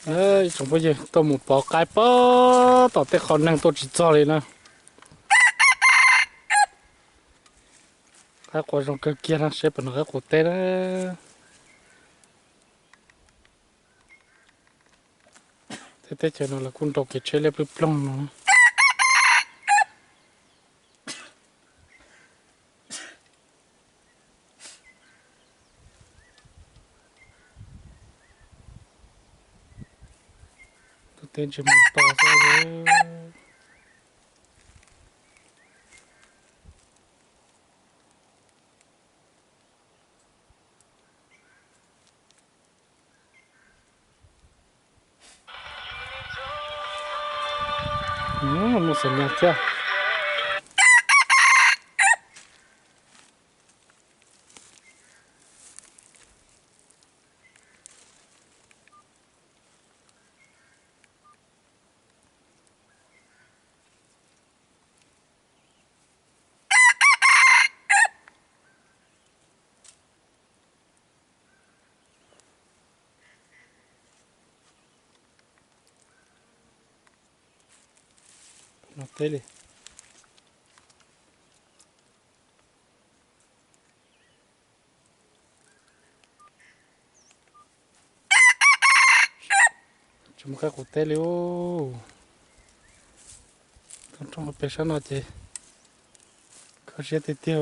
Ib tsoom phooj ywg, tuaj mus pov qaib pab tom tej qhov neeg tuaj tsis txog li na. Qaib qua zoo kawg kiag na, seb puas nrog qaib qua teb na. Tej teb chaws no lawv kuj nrau kev tsheb liab ploog ploog no. Tus teb ntsej muag to xwb. Muaj xav nyas thiab. No teb li. Tsis muaj qaib qua teb li. Toj roob pem sab no ces kho siab tiag tiag.